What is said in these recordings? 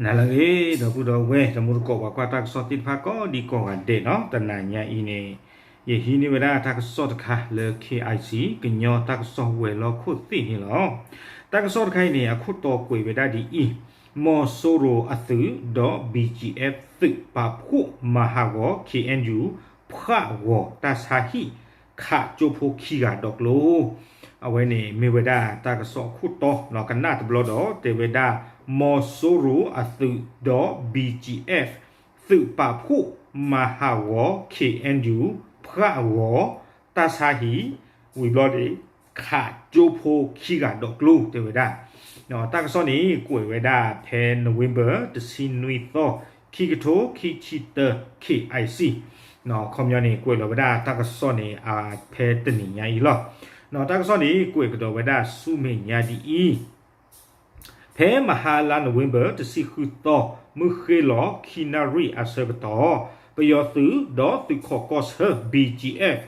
နၤလၢအဂ့ၤ ဒီပုၢ်ဒီဝဲၢ် တမူတကိး ပှၤကွၢ်တၢ်ကစီၣ်သ့ၣ်တဖၣ် ကိးဒံကိးဂၤဒဲးနီၤ, တနၤညါအံၤန့ၣ် ယဟံးန့ၢ်ဝဲဒၣ်တၢ်ကစီၣ်တခါလၢ KIC ကညီတၢ်ကစီၣ်ဝဲၤလီၢ်ခိၣ်သ့ၣ်န့ၣ်လီၤ. တၢ်ကစီၣ်တခါအံၤန့ၣ် အခိၣ်တီကွဲးဝဲဒၣ်ဒ်အံၤ, မီၤစိရိၤအသုးဒီး BGF သုးပာ်ဖှိၣ်မၤဟးဂီၤ KNU ဖးဂီၤတၢ်ဆါဟံၣ် ခးကၠိဖိခံဂၤဒီးကျိ အဝဲန့ၣ်မ့ၢ်ဝဲဒၣ်တၢ်ကစီၣ်အခိၣ်တီ, ကနၣ်တဘျီဒီး တဲဝဲဒၣ် မီၤစိရိၤအသုးဒီး BGF သုးပာ်ဖှိၣ်မၤဟးဂီၤ KNU ဖးဂီၤတၢ်ဆါဟံၣ်, ဝံၤဘျီန့ၣ် ခးကၠိဖိခံဂၤဒီးကျိ တဲဝဲဒၣ်. တၢ်ကစီၣ်န့ၣ် ကွဲးဝဲဒၣ်ဖဲ November တဆံနွံသီ ခံကထိခံဆံတၢ KIC ခီပညီန့ၣ် ကွဲးလီၤဝဲဒၣ်တၢ်ကစီၣ်န့ၣ် ဖဲတနံၤညါအံၤလီၤ. တၢ်ကစီၣ်န့ၣ် ကွဲးကဒီးဝဲဒၣ်ဆူမဲာ်ညါဒ်အံၤ, ဖဲမဟါလါ November တဆံဃုသီ မုၢ်ဃ့ၢ်လီၤခံနၣ်ရံၣ်အဆၢကတီၢ်, ပယီၤသုးဒီးသုးခိးကီၢ်ဆၢ BGF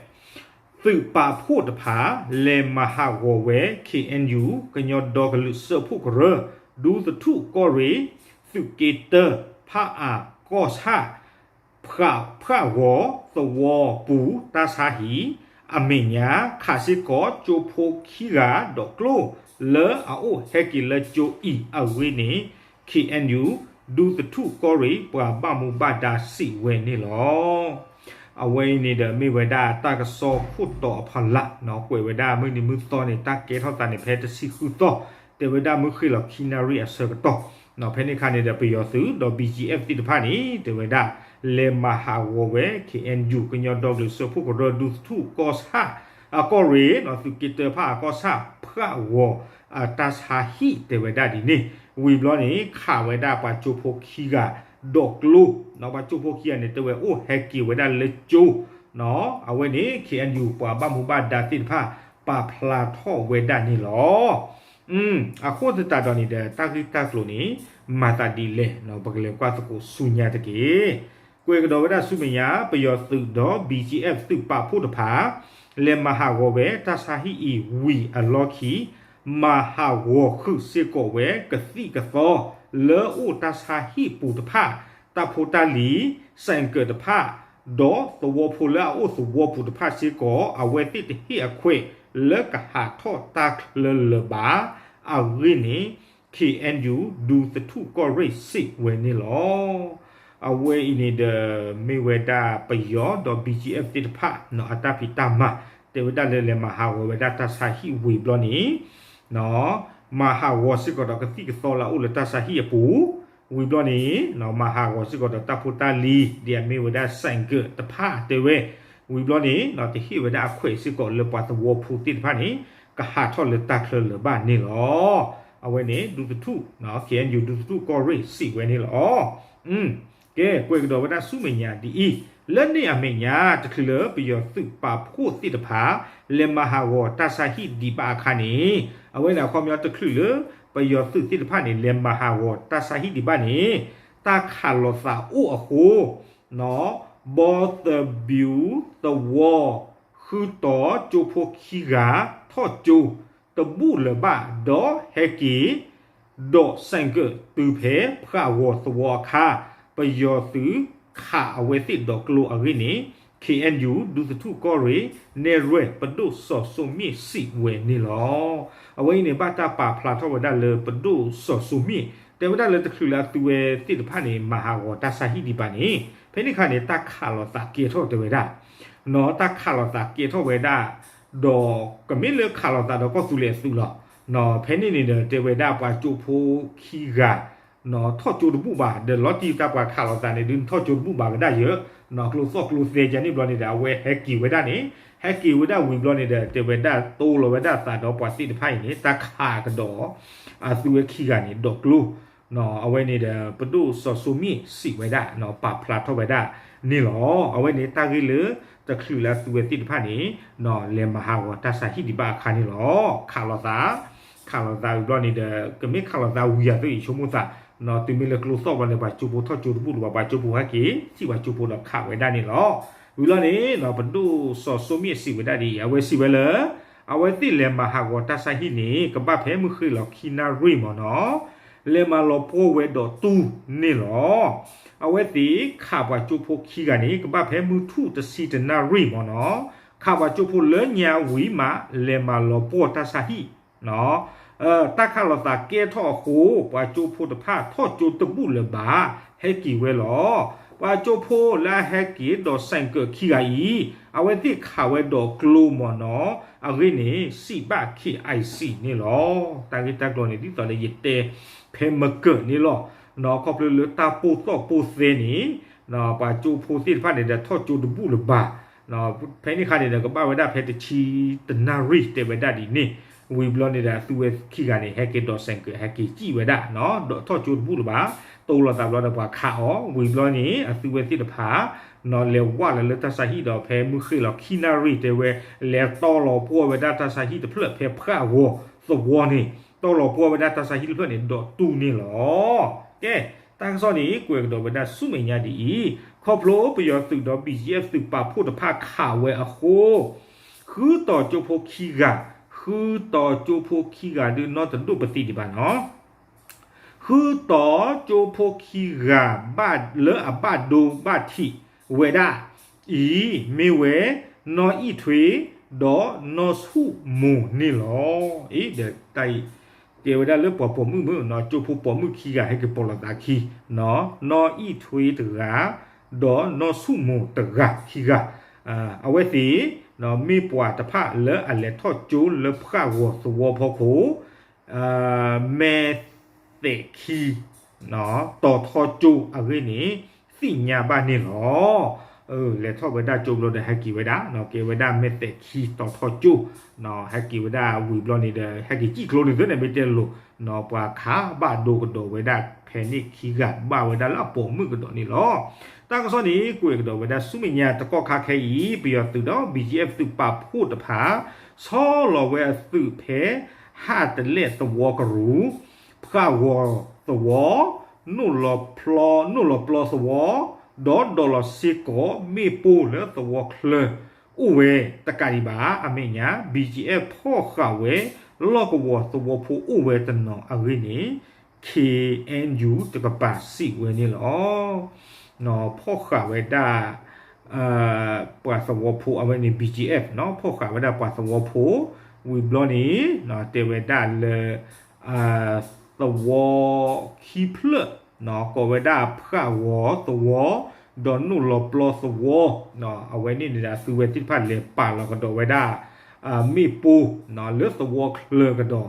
သုးပာ်ဖှိၣ်တဖၣ် လဲၤမၤဟးဂီၤဝဲ KNU ကညီဒီကလုာ်စၢဖှိၣ်ကရၢ ဒူသထူၣ်ကီၢ်ရ့ၣ် သုးက့တၢ ဖးအၣ်ကီၢ်ဆၣ် ဖးဂီၤသဝီပူၤတၢ်ဆါဟံၣ်, အမဲာ်ညါ ခးစ့ၢ်ကီးကၠိဖိခံဂၤဒီးကျိ လၢအအိၣ်ဟဲက့ၤလၢကၠိအံၤအဂ့ၢ်န့ၣ် KNU ဒူသထူၣ်ကီၢ်ရ့ၣ် ပှၤဘၣ်မူဘၣ်ဒါစံးဝဲန့ၣ်လီၤ. အဝဲအံၤန့ၣ်ဒီးမ့ၢ်ဝဲဒၣ်တၢ်ကစီၣ်ခိၣ်တီအဖီလာ်, ကွဲးဝဲဒၣ်မုၢ်နံၤမုၢ်သီန့ၣ် တၢ်ကဲထီၣ်သးန့ၣ် ဖဲတဆံဃုသီ, တဲဝဲဒၣ်မုၢ်ဃ့ၢ်လီၤခံနၣ်ရံၣ်အဆၢကတီၢ်, ဖဲန့ၣ်အခါန့ၣ်ဒီး ပယီၤသုးဒီး BGF သ့ၣ်တဖၣ်န့ၣ် တဲဝဲဒၣ် လဲၤမၤဟးဂီၤဝဲ KNU ကညီဒီကလုာ်စၢဖှိၣ်ကရၢ ဒူသထူၣ်ကီၢ်ဆၣ် အကီၢ်ရ့ၣ် သုးက့တၢ ဖးအၣ်ကီၢ်ဆၣ် ဖးဂီၤ တၢ်ဆါဟံၣ် တဲဝဲဒၣ်ဒ်န့ၣ်, ဝံၤဘျီန့ၣ် ခးဝဲဒၣ်ပှၤကၠိဖိခံဂၤဒီးကျိ, ပှၤကၠိဖိခံဂၤန့ၣ် တဲဝဲအိၣ်ဟဲက့ၤဝဲဒၣ်လၢကၠိ, အဝဲန့ၣ် KNU ပှၤဘၣ်မူဘၣ်ဒါသ့ၣ်တဖၣ် ပာ်ဖျါထီၣ်ဝဲဒၣ်န့ၣ်လီၤ. အဃိသတးဒီးန့ၣ်ဒီး တၢ်ဂ့ၢ်တၢ်ကျိၤန့ၣ် မၤသးဒ်လဲၣ်, ပကလဲၤကွၢ်သကိးဆူညါတက့ၢ်. ကွဲးကဒီးဝဲဒၣ်ဆူမဲာ်ညါ ပယီၤသုးဒီး BGF သုးပာ်ဖှိၣ်တဖၣ် လဲၤမၤဟးဂီၤဝဲတၢ်ဆါဟံၣ်အံၤဝံၤအလီၢ်ခံ မၤဟးဂီၤဃုာ်စ့ၢ်ကီးဝဲကသံၣ်ကသီ လၢအအိၣ်တၢ်ဆါဟံၣ်ပူၤတဖၣ်, တၢ်ဖိတၢ်လံၤ, စဲးကၢးတဖၣ်, ဒီးသဝီဖိလၢအအိၣ်သဝီပူၤတဖၣ်စ့ၢ်ကီး အဝဲသ့ၣ်တဟ့ၣ်အခွဲးလၢကဟးထီၣ်တၢ်ချၢလၢၤဘၣ်အဂ့ၢ်န့ၣ် KNU ဒူသထူၣ်ကီၢ်ရ့ၣ်စံးဝဲန့ၣ်လီၤ. အဝဲအံၤန့ၣ်ဒီး မ့ၢ်ဝဲဒၣ်ပယီၤဒီး BGF သ့ၣ်တဖၣ် အတၢ်ဖံးတၢ်မၤ တဲဝဲဒၣ်လၢလဲၤမၤဟးဂီၤဝဲဒၣ်တၢ်ဆါဟံၣ်ဝံၤဘျီန့ၣ် မၤဟးဂီၤစ့ၢ်ကီးဒီးကသံၣ်ကသီလၢအအိၣ်လၢတၢ်ဆါဟံၣ်အပူၤ, ဝံၤဘျီန့ၣ် မၤဟးဂီၤစ့ၢ်ကီးဒီးတၢ်ဖိတၢ်လံၤ ဒ်အမ့ၢ်ဝဲဒၣ်စဲးကၢးတဖၣ်တဲဝဲ, ဝံၤဘျီန့ၣ် တဟ့ၣ်ဝဲဒၣ်အခွဲးစ့ၢ်ကီးလၢပှၤသဝီဖိသ့ၣ်တဖၣ်န့ၣ် ကဟးထီၣ်လၢတၢ်ချၢလၢၤဘၣ်န့ၣ်လီၤ. အဝဲန့ၣ် ဒူသထူၣ် KNU ဒူသထူၣ်ကီၢ်ရ့ၣ်စံးဝဲန့ၣ်လီၤ. ကဲ ကွဲးကဒီးဝဲဒၣ်ဆူမဲာ်ညါဒ်အံၤ, လၢန့ၣ်အမဲာ်ညါ တချုးလၢပယီၤသုးပာ်ဖှိၣ်သ့ၣ်တဖၣ် လဲၤမၤဟးဂီၤတၢ်ဆါဟံၣ်ဒံးဘၣ်အခါန့ၣ်, အဝဲန့ၣ်အခီပညီတချုးလၢ ပယီၤသုးသ့ၣ်တဖၣ်န့ၣ် လဲၤမၤဟးဂီၤတၢ်ဆါဟံၣ်ဒံးဘၣ်န့ၣ် တၢ်ခးလိာ်သးအိၣ်အဃိ ဘီသဘံသဝီ ဃုတီၤကၠိဖိခံဂၤ ထီၣ်ကၠိ တဘူၣ်လၢၤဘၣ် ဒီးဟဲက့ၤ ဒီးစဲးကၢးတုၤဖဲဖးဂီၤသဝီအခါ ပယီၤသုးခးအဝဲသ့ၣ်ဒီးကျိအဂ့ၢ်န့ၣ် KNU ဒူသထူၣ်ကီၢ်ရ့ၣ် နဲၣ်ရွဲၣ်ပဒိၣ်စီၤစိမ့ၣ်စံးဝဲန့ၣ်လီၤ. အဝဲအံၤန့ၣ် ဘၣ်တၢ်ပာ်ဖျါထီၣ်ဝဲဒၣ်လၢပဒိၣ်စီၤစိမ့ၣ် တဲဝဲဒၣ်လၢတချုးလၢအသုဝဲသ့ၣ်တဖၣ်န့ၣ် မၤဟးဂီၤတၢ်ဆါဟံၣ်ဒံးဘၣ်န့ၣ် ဖဲန့ၣ်အခါန့ၣ် တၢ်ခးလိာ်သးကဲထီၣ်တဲဝဲဒၣ် နီၢ် တၢ်ခးလိာ်သးကဲထီၣ်ဝဲဒၣ် ဒီးကမ့ၢ်လၢခးလိာ်သးဒီးကီၢ်သူလ့ၤအသုးလီၤ. နီၢ် ဖဲန့ၣ်န့ၣ်ဒီး တဲဝဲဒၣ်ပှၤကၠိဖိခံဂၤ နီၢ် ထီၣ်ကၠိတဘူၣ်ဘၣ် ဒီးလီၤတံၢ်တၢ်ပှၤခးလိာ်သးန့ၣ် ဒုးထီၣ်ကၠိတဘူၣ်ဘၣ်ကဒါယၢၤ နီၢ် ကျိသီၣ်ကျိသဲကန့ၣ်ဘျီန့ၣ်ဒီး အဝဲဟဲက့ၤဝဲဒၣ်န့ၣ် ဟဲက့ၤဝဲဒၣ်ဝံၤဘျီန့ၣ်ဒီး တဲဝဲဒၣ်တိလိာ်ဝဲဒၣ်အသးဒီးပှၤသ့ၣ်တဖၣ်အံၤန့ၣ် တၢ်ခးကဒီး အသုဝဲခံဂၤန့ၣ် ဒီးကျိ နီၢ် အဝဲန့ၣ်ဒီး ပဒိၣ်စီၤစိမ့ၣ်စံးဝဲဒၣ် နီၢ် ပာ်ဖျါထီၣ်ဝဲဒၣ်န့ၣ်လီၤ. အဝဲန့ၣ်တၢ်ဂ့ၢ်လၢ တချုးလၢအသုဝဲသ့ၣ်တဖၣ်န့ၣ် နီၢ် လဲၤမၤဟးဂီၤတၢ်ဆါဟံၣ်ဒံးဘၣ်အခါန့ၣ်လီၤ. ခးလိာ်သး ခးလိာ်သးဝံၤဘျီန့ၣ်ဒီး ကမ့ၢ်ခးလိာ်သးဝံၤအသိးအံၤ ဆိကမိၣ်သး နီၢ် တုၤမ့ၢ်လၢကျိသီၣ်ဘျီန့ၣ် ပှၤကၠိဖိထီၣ်ကၠိတဘူၣ်လၢၤဘၣ် ပှၤကၠိဖိဟဲက့ၤ ထံၣ်ပှၤကၠိဖိဒီးခးဝဲဒၣ်န့ၣ်လီၤ. ဝံၤလီၤန့ၣ် နီၢ် ပဒိၣ်စီၤစိမ့ၣ်စံးဝဲဒၣ်ဒ်အံၤ အဝဲစံးဝဲလၢ အဝဲသ့ၣ်လဲၤမၤဟးဂီၤတၢ်ဆါဟံၣ်န့ၣ် ကဘၣ်ဖဲမုၢ်ဃ့ၢ်လီၤခံနၣ်ရံၣ်မ့ၢ်နီၢ် လဲၤမၤလီၤပှီၢ်ဝဲဒီးတူၢ်န့ၣ်လီၤ. အဝဲသ့ၣ်ခးပှၤကၠိဖိခံဂၤန့ၣ် ကဘၣ်ဖဲမုၢ်ထူၣ်တဆံတနၣ်ရံၣ်မ့ၢ်နီၤ, ခးပှၤကၠိဖိလၢညါဝံၤမး လဲၤမၤလီၤပှီၢ်တၢ်ဆါဟံၣ် တၢ်ခးလိာ်သးကဲထီၣ်အဃိ ပှၤကၠိဖိတဖၣ်ထီၣ်ကၠိတဘူၣ်လၢၤဘၣ် ဟဲက့ၤဝဲလီၤ. ပှၤကၠိဖိလၢအဟဲက့ၤဒီးစဲၣ်ကၢးခံဂၤအံၤ အဝဲသ့ၣ်ခးဝဲဒီးကျိမ့ၢ်နီၤ, အဂ့ၢ်န့ၣ် စံးဘၣ် KIC န့ၣ်လီၤ. တၢ်ဂ့ၢ်တၢ်ကျိၤန့ၣ် ဒ်သိးလၢယတဲဖဲမကၢၢ်န့ၣ်လီၤ. ခီဖျိလၢတၢ်ပိၢ်သီၣ်ပိၢ်သဲန့ၣ် ပှၤကၠိဖိသ့ၣ်တဖၣ်န့ၣ်ဒီးထီၣ်ကၠိတဘူၣ်လၢၤဘၣ်. ဖဲန့ၣ်အခါန့ၣ်ဒီး ကဘၣ်ဝဲဒၣ်ဖဲတဆံတနၣ်ရံၣ်တဲဝဲဒၣ်ဒ်န့ၣ်, ဝံၤဘျီန့ၣ်ဒီး အသုဝဲခံဂၤန့ၣ် ဟဲက့ၤဒီးစဲၣ်ကၢး ဟဲက့ၤစံၣ်ဝဲဒၣ်, ဒီးထီၣ်ကၠိတဘူၣ်လၢၤဘၣ်, တအိၣ်လီၤသးဘျီဒီးပှၤခးအီၤ, ဝံၤဘျီန့ၣ် အသုဝဲသ့ၣ်တဖၣ် လဲၤဝဲလီၤလၢတၢ်ဆါဟံၣ်ဒီး ဖဲမုၢ်ဃ့ၢ်လီၤခံနၣ်ရံၣ်တဲဝဲ လဲၤတီလီၤပှီၢ်ဝဲဒၣ်တၢ်ဆါဟံၣ်တဖျၢၣ်ဖဲဖှၣ်ဂီၤသဝီန့ၣ်, တီလီၤပှီၢ်ဝဲဒၣ်တၢ်ဆါဟံၣ်တဖျၢၣ်န့ၣ် ဒီးတူၢ်န့ၣ်လီၤ. ကဲ, တၢ်ကစီၣ်န့ၣ် ကွဲးကဒီးဝဲဒၣ်ဆူမဲာ်ညါဒ်အံၤ, ခီဖျိပယီၤသုးဒီး BGF သုးပာ်ဖှိၣ်တဖၣ်ခးဝဲအဃိ ဃုတီၤကၠိဖိခံဂၤ, ဃုတီၤကၠိဖိခံဂၤဒုးနီတဒိၣ်ပသံးဒံးဘၣ်နီၤ. ဃုတီၤကၠိဖိခံဂၤ လၢအဘၣ်ဒိဘၣ်ထံးဝဲဒၣ်အံၤ မ့ၢ်ဝဲ နီၢ်အံၣ်ထွ့ ဒီးနီၢ်ဆူၣ်မိၢ်န့ၣ်လီၤ. အံၤဒီးတၢ်အံၤ တဲဝဲဒၣ်လၢပှၤပိာ်မုၣ်မုၣ်, ကၠိဖိပိာ်မုၣ်ခံဂၤ ဟဲက့ၤပိာ်လိာ်သးခံ, နီၢ်အံၣ်ထွ့တဂၤ ဒီးနီၢ်ဆူၣ်မိၢ်တဂၤခံဂၤ, အဝဲသ့ၣ် မ့ၢ်ပှၤတဖၣ်လၢအလဲၤထီၣ်ကၠိလၢဖှၣ်ဂီၤသဝီဖီခိၣ် မဲာ်သဲးခံ တီၤထီကၠိအဂ့ၢ်န့ၣ် သ့ၣ်ညါဘၣ်န့ၣ်လီၤ. လဲၤထီၣ်ဝဲဒၣ်ကၠိဘျီဒီး ဟဲက့ၤဝဲဒၣ် ကဲဝဲဒၣ်မဲာ်သဲးခံတီၤထီကၠိ, ဟဲက့ၤဝဲဒၣ်ဝံၤဘျီန့ၣ်ဒီး ဟဲက့ၤစံၣ်ကျိန့ၣ်သ့န့ၣ် မ့ၢ်တဲလိၤ, ပှၤခးဘၣ်ဒိကဒီးဝဲဒၣ်ဖဲန့ၣ်ခံဂၤ ဘၣ်ဝဲဒၣ်လၢအပိာ်မုၣ်ကဒီးန့ၣ်လီၤ. တၢ်ကစီၣ်န့ၣ် ကွဲးကဒီးဝဲဒၣ်ဆူမဲာ်ညါတကီၢ်ခါခဲအံၤ ပယီၤသုးဒီး BGF သုးပာ်ဖှိၣ်တဖၣ် ဆီလီၤဝဲအသုးဖဲ ဟးတလဲၣ်သဝီကရူၢ်, ဖှၣ်ဂီၤသဝီ, နိၣ်လီၤဖျီ, နိၣ်လီၤပျီသဝီ, ဒီးဒိးလီၤစ့ၢ်ကီးမ့ၣ်ပိၢ်လၢသဝီချၢ အိၣ်ဝဲတကးဒံးဘၣ် အမဲာ်ညါ BGF ဖီၣ်ဃာ်ဝဲ လီၢ်ကဝီၤသဝီဖိအိၣ်ဝဲတနီၤအဂ့ၢ်န့ၣ် KNU တကပၤစံးဝဲန့ၣ်လီၤ. ဖီၣ်ဃာ်ဝဲဒၣ် ပှၤသဝီဖိအဝဲန့ၣ် BGF နီၤ ဖီၣ်ဃာ်ဝဲဒၣ်ပှၤသဝီဖိ ဝံၤဘျီန့ၣ် တဲဝဲဒၣ်လၢ သဝီခံဖျၢၣ် ကိးဝဲဒၣ်ဖှၣ်ဂီၤသဝီ ဒီးနိၣ်လီၤပျီသဝီ အဝဲန့ၣ်န့ၣ်ဒီး အသုဝဲသ့ၣ်တဖၣ်လဲၤပာ်လီၤကဒီးဝဲဒၣ် မ့ၣ်ပိၢ် လၢသဝီချၢကဒီး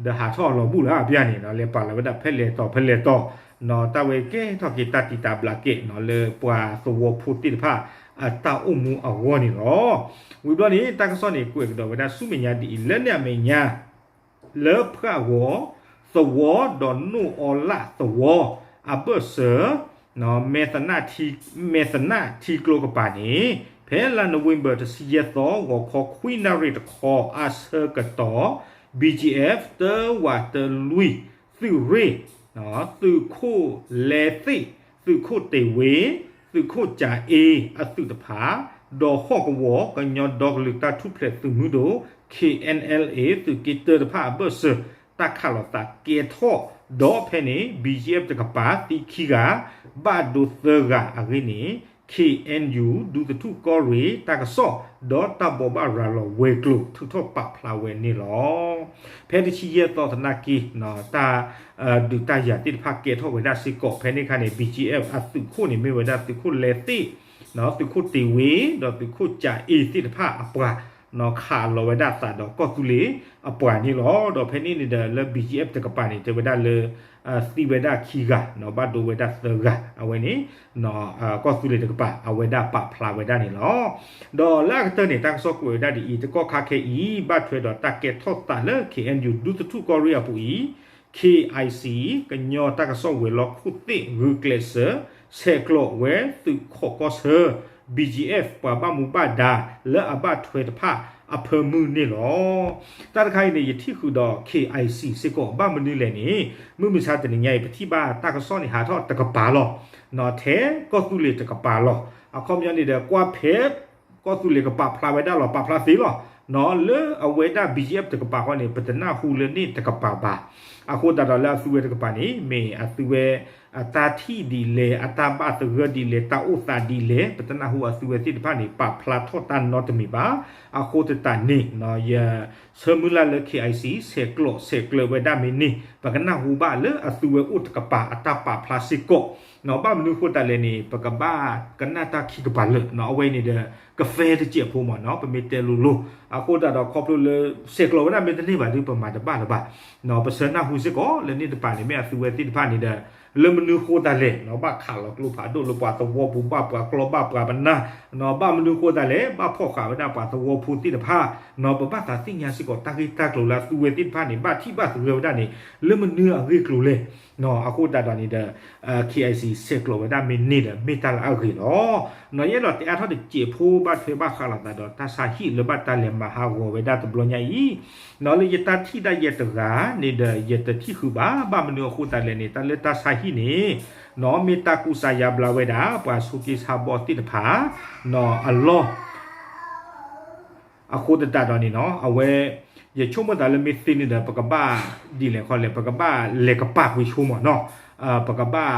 ဒီးဟးထီၣ်အလီၤဘူၣ်လၢအပျၢ်န့ၣ် လဲၤပာ်လီၤဝဲဒၣ်ဖဲလဲၣ်တီၤဖဲလဲၣ်တီၤ တၢ်ဝဲကဲထီၣ်က့ၤတၢ်တံာ်တာ်ဘျးကဲ လၢပှၤသဝီဖိသ့ၣ်တဖၣ် အတၢ်အိၣ်မူအဂီၢ်န့ၣ်လီၤ. ဝံၤဘျီန့ၣ် တၢ်ကစီၣ်န့ၣ် ကွဲးကဒီးဝဲဒၣ်ဆူမဲာ်ညါဒ်အံၤ လၢန့ၣ်အမဲာ်ညါ လၢဖှၣ်ဂီၤသဝီ ဒီးနိၣ်အီလၣ်သဝီ အဘၢၣ်စၢၤ မဲာ်သနၣ်ထံ မဲာ်သနၣ်ထံကျိကပၤန့ၣ် ဖဲလါနိၣ်ဝ့ဘၢၣ် တဆံယဲၢ်သီ ဂီၤခီခွံနၣ်ရံၣ်တခီ အဆၢကတီၢ် BGF တဝးတလွံၢ် သုးရ့ၣ် သုးခိၣ်လဲသ့ၣ် သုးခိၣ်တ့ၢ်ဝ့ သုးခိၣ်ကၠၤအ့ အသုးတဖၣ် ဒီးဟီၣ်ကဝီၤ ကညီဒီကလုာ်တၢ်ထူၣ်ဖျဲးသုးမုၢ်ဒိၣ် KNLA သုးက့တၢတဖၣ်အဘၢၣ်စၢၤ တၢ်ခးလိာ်သးကဲထီၣ် ဒီးဖဲန့ၣ် BGF တကပၤသံခံဂၤ ဘၣ်ဒိသၢဂၤအဂ့ၢ်န့ၣ် KNU ဒူသထူၣ်ကီၢ်ရ့ၣ် တၢ်ကစီၣ် ဒီးတၢ်ဘိးဘၣ်ရၤလီၤဝဲၤကျိၤ ထုးထီၣ်ပာ်ဖျါဝဲန့ၣ်လီၤ. ဖဲတဆံယဲၢ်သီသနာ်က့ တၢ် ဒုးတၢ်ယၤသ့ၣ်တဖၣ်ကဲထီၣ်ဝဲဒၣ်စ့ၢ်ကီး ဖဲန့ၣ်အခါန့ၣ် BGF အသုးခိၣ်န့ၣ် မ့ၢ်ဝဲဒၣ်သုးခိၣ်လဲသ့ၣ် သုးခိၣ်တ့ၢ်ဝ့ ဒီးသုးခိၣ်ကၠၤအ့သ့ၣ်တဖၣ်အပှၤ ခးလီၤဝဲဒၣ်သးဒီးကီၢ်သူလ့ၤအပှၤန့ၣ်လီၤ. ဒီးဖဲန့ၣ်န့ၣ်ဒီးလၢ BGF တကပၤန့ၣ် တဲဝဲဒၣ်လၢ သံဝဲဒၣ်ခံဂၤ ဘၣ်ဒိဝဲဒၣ်သၢဂၤ အဝဲန့ၣ် ကီၢ်သူလ့ၤတကပၤ အဝဲဒၣ်ပာ်ဖျါဝဲဒၣ်န့ၣ်လီၤ. ဒီးလၢအကတၢၢ်န့ၣ် တၢ်ကစီၣ်ကွဲးဝဲဒၣ်ဒ်အံၤ တကီၢ်ခါခဲအံၤ ဘၣ်ထွဲဒီးတၢ်ကဲထီၣ်သးလၢ KNU ဒူသထူၣ်ကီၢ်ရ့ၣ်အပူၤအံၤ KIC ကညီတၢ်ကစီၣ်ဝဲၤလီၢ်ခိၣ်သ့ၣ် ဂုာ်ကျဲးစၢး ဆဲးကျိးဝဲသုးခိးကီၢ်ဆၢ BGF ပှၤဘၣ်မူဘၣ်ဒါလၢအဘၣ်ထွဲတဖၣ်အဖၢမုၢ်န့ၣ်လီၤ. တၢ်တခါအံၤန့ၣ် ယထံၣ်ဃုာ်ဒီး KIC စ့ၢ်ကီး ဘၣ်မနုၤလဲၣ်န့ၣ် မုၢ်မဆါတနံၤညါအံၤ ပထံၣ်ဘၣ်တၢ်ကစီၣ်န့ၣ် ဟးထီၣ်တကပၤလီၤ. ထဲကီၢ်သူလ့ၤတကပၤလီၤ. အခီပညီန့ၣ်ဒီး ကွၢ်ဖဲ ကီၢ်သူလ့ၤကပာ်ဖျါဝဲဒၣ်လီၤ ပာ်ဖျါသ့လီၤ. လၢအဝဲဒၣ် BGF တကပၤဃီန့ၣ် ပတနၢ်ဟူလၢန့ၣ်တကပၤဘၣ်. အဃိသတးဒီးလၢအသုဝဲတကပၤန့ၣ် မ့ၢ်အသုဝဲ အတၢ်ထံၣ်ဒ်လဲၣ် အတၢ်ဘၣ်သဂၢၢ်ဒ်လဲၣ် တၢ်အိၣ်သးဒ်လဲၣ် ပတနၢ်ဟူအသုဝဲသ့ၣ်တဖၣ်န့ၣ် ပာ်ဖျါထီၣ်တၢ်နီတမံၤဘၣ်. အဃိသတးန့ၣ် ယဆၢမုၢ်လၢ်လၢ KIC ဆဲးကျိးဆဲးကျၢးဝဲဒၣ်မ့ၢ်န့ၢ် ပကနၢ်ဟူဘၣ်လၢအသုဝဲအိၣ်တကပၤအတၢ်ပာ်ဖျါစ့ၢ်ကီး ဘၣ်မနုၤအဃိသတးလဲၣ်န့ၣ် ပကဘၣ်ကနၣ်တၢ်ခံကပၤလၢာ် အဝဲန့ၣ်ဒီး ကဖဲတစဲးဖိမ့ၢ်နီၤ ပမ့ၢ်တဲလိၤလိၤ အဃိသတးဒီးခီဖျိလၢ ဆဲးကျိးဝဲဒၣ်မ့ၢ်တန့ၢ်ဘၣ်ဒီး ပမၤတဘၣ်လၢၤဘၣ်. ပဆၢနၢ်ဟူစ့ၢ်ကီးလၢန့ၣ်တကပၤန့ၣ် မ့ၢ်အသုဝဲသ့ၣ်တဖၣ်န့ၣ်ဒီး လၢမနုၤဃိသတးလဲၣ် ဘၣ်ခးလီၤကျိဖးဒိၣ်လၢပှၤသဝီပူၤ ဘၣ်ပှၤကျီဘၣ်ပှၤပနၢ် ဘၣ်မနုၤဃိသတးလဲၣ် ဘၣ်ဖီၣ်ဃာ်ဝဲဒၣ်ပှၤသဝီဖိသ့ၣ်တဖၣ် ပဘၣ်သးသ့ၣ်ညါစ့ၢ်ကီးတၢ်ဂ့ၢ်တၢ်ကျိၤလၢအသုဝဲသ့ၣ်တဖၣ်န့ၣ် ဘၣ်ထံၣ်ဘၣ်သဂၢၢ်ဝဲဒၣ်န့ၣ် လၢမနုၤအဂ့ၢ်အကျိၤလဲၣ် အဃိသတးဒီးန့ၣ်ဒီး KIC ဆဲးကျိးဝဲဒၣ်မ့ၢ်န့ၢ်ဒီး မ့ၢ်တၢ်လၢအဂ့ၤလီၤ. ယအဲၣ်ဒိးတဲအါထီၣ်တစဲးဖိ ဘၣ်ထွဲဘၣ်ဃးလိာ်သးဒီးတၢ်ဆါဟံၣ်လၢဘၣ်တၢ်လဲၤမၤဟးဂီၤဝဲဒၣ်တဘျီညါအံၤ လၢယတၢ်ထံၣ်ဒၣ်ယဲတဂၤန့ၣ်ဒီး ယတထံၣ်ဃုာ်ဘၣ် ဘၣ်မနုၤအဃိသတးလဲၣ်န့ၣ် တၢ်လၢတၢ်ဆါဟံၣ်န့ၣ် မ့ၢ်တၢ်ကူစါယါဘျါဝဲဒၣ် ပှၤဆိးက့ဆါဘီသ့ၣ်တဖၣ် အလီၢ် အဃိသတးဒီးန့ၣ်နီၤ အဝဲ ယဆိကမိၣ်သးလၢမ့ၢ်သ့န့ၣ်ဒီး ပကဘၣ်ဒ်လဲၣ်ခီလဲၣ် ပကဘၣ်လဲၤကပာ်ကွံာ်ဆိမ့ၢ်နီၤ ပကဘၣ်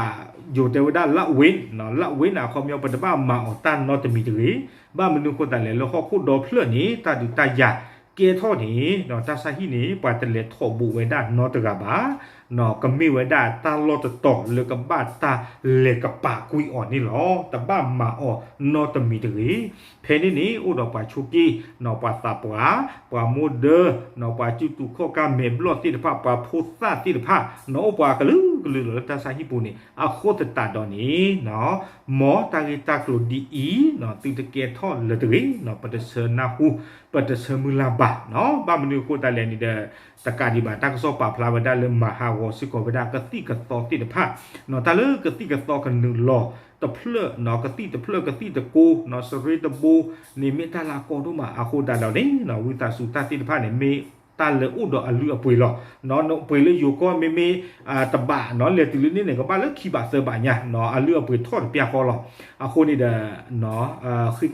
ယိၤတဲဝဲဒၣ် လၢဝ့ လၢဝ့န့ၣ် အခီပညီ ပတဘၣ်မၤအီၤတၢ်နီတမံၤတဂ့ၤ. ဘၣ်မနုၤဃိသတးလဲၣ် လၢဟီၣ်ခိၣ်ဒီဖျၢၣ်န့ၣ် တၢ်ဒုးတၢ်ယၤကဲထီၣ်န့ၣ် တၢ်ဆါဟံၣ်န့ၣ် ပှၤတလဲၤထီၣ်ဘိးဝဲဒၣ်နီတဂၤဘၣ် ကမ့ၢ်ဝဲဒၣ်တၢ်လီၢ်တတီၤလၢကဘၣ်တၢ်လဲၤကပာ်ကွံာ်အီၤန့ၣ်လီၤ. တဘၣ်မၤအီၤနီတမံၤတဂ့ၤ. ဖဲန့ၣ်န့ၣ် အိၣ်ဒီးပှၤဆိးက့ ပှၤသးပှၢ် ပှၤမိၢ်ဒၢ ပှၤစုတူာ်ခီၣ်ကၢ်မဲာ်ဘျီၣ်သ့ၣ်တဖၣ် ပှၤဖိသၣ်သ့ၣ်တဖၣ် အိၣ်ပှၤကလုာ်ကလုာ်လီၤလၢတၢ်ဆါဟံၣ်ပူၤန့ၣ် အဃိသတးဒီးန့ၣ် မ်တၢ်ဂ့ၢ်တၢ်ကျိၤဒ်အံၤ သုတကဲထီၣ်လၢၤတဂ့ၤ ပတဆၢနၢ်ဟူ ပတဆၢမုၢ်လၢ်ဘၣ်. ဘၣ်မနုၤအဃိသတးလဲၣ်န့ၣ်ဒီး တကးဒံးဘၣ် တၢ်ကစီၣ်ပာ်ဖျါဝဲဒၣ်လၢမၤဟးဂီၤစ့ၢ်ကီးဝဲဒၣ်ကသံၣ်ကသီသ့ၣ်တဖၣ် တၢ်လၢကသံၣ်ကသီကနုာ်လီၤတဖျၢၣ် ကသံၣ်တဖျၢၣ်ကသံၣ်တကိး စရ့တဘိန့ၣ် မ့ၢ်တၢ်လၢအကီဒိၣ်မး အဃိသတးဒီးန့ၣ် ဝံသးစူၤတၢ်သ့ၣ်တဖၣ်န့ၣ် မ့ၢ်တၢ်လၢအိၣ်ဒီးအလုၢ်အပှ့ၤလီၤ. ပှ့ၤလၢယိၤကီၢ်မ့မ့ၢ် တဘး လဲၤတုၤလၢန့ၣ်န့ၣ် ကဘၣ်လၢခံဘးသၢဘးညါ အလုၢ်အပှ့ၤထီၣ်တပျၢ်ဃီလီၤ. အဃိန့ၣ်ဒီး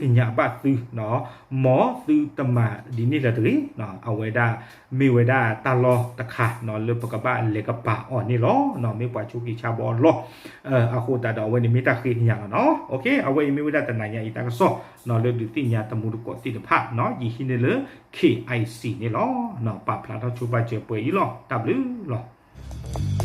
ဃ့ကညးဘၣ်သု မ်သုတမၤဒ်န့ၣ်လၢၤတဂ့ၤ. အဝဲဒၣ် မ့ၢ်ဝဲဒၣ်တၢ်လီၢ်တခါ လၢပကဘၣ်လဲၤကပာ်အီၤန့ၣ်လီၤ. မ့ၢ်ပှၤဆိးက့ဆါဘီအလီၢ် အဃိသတးဒီးအဝဲန့ၣ်မ့ၢ်တၢ်ဃ့ကညးလီၤနီၤ. အဝဲအံၤမ့ၢ်ဝဲဒၣ်တနၤညါအံၤတၢ်ကစီၣ် လၢဒုးသ့ၣ်ညါတမူတကိးသ့ၣ်တဖၣ် ယဟံးန့ၢ်လၢ KIC န့ၣ်လီၤ. ပာ်ဖျါထီၣ်ဆိပာ်စၢၤပှဲၤအံၤလီၤ. တၢ်ဘျုးလီၤ.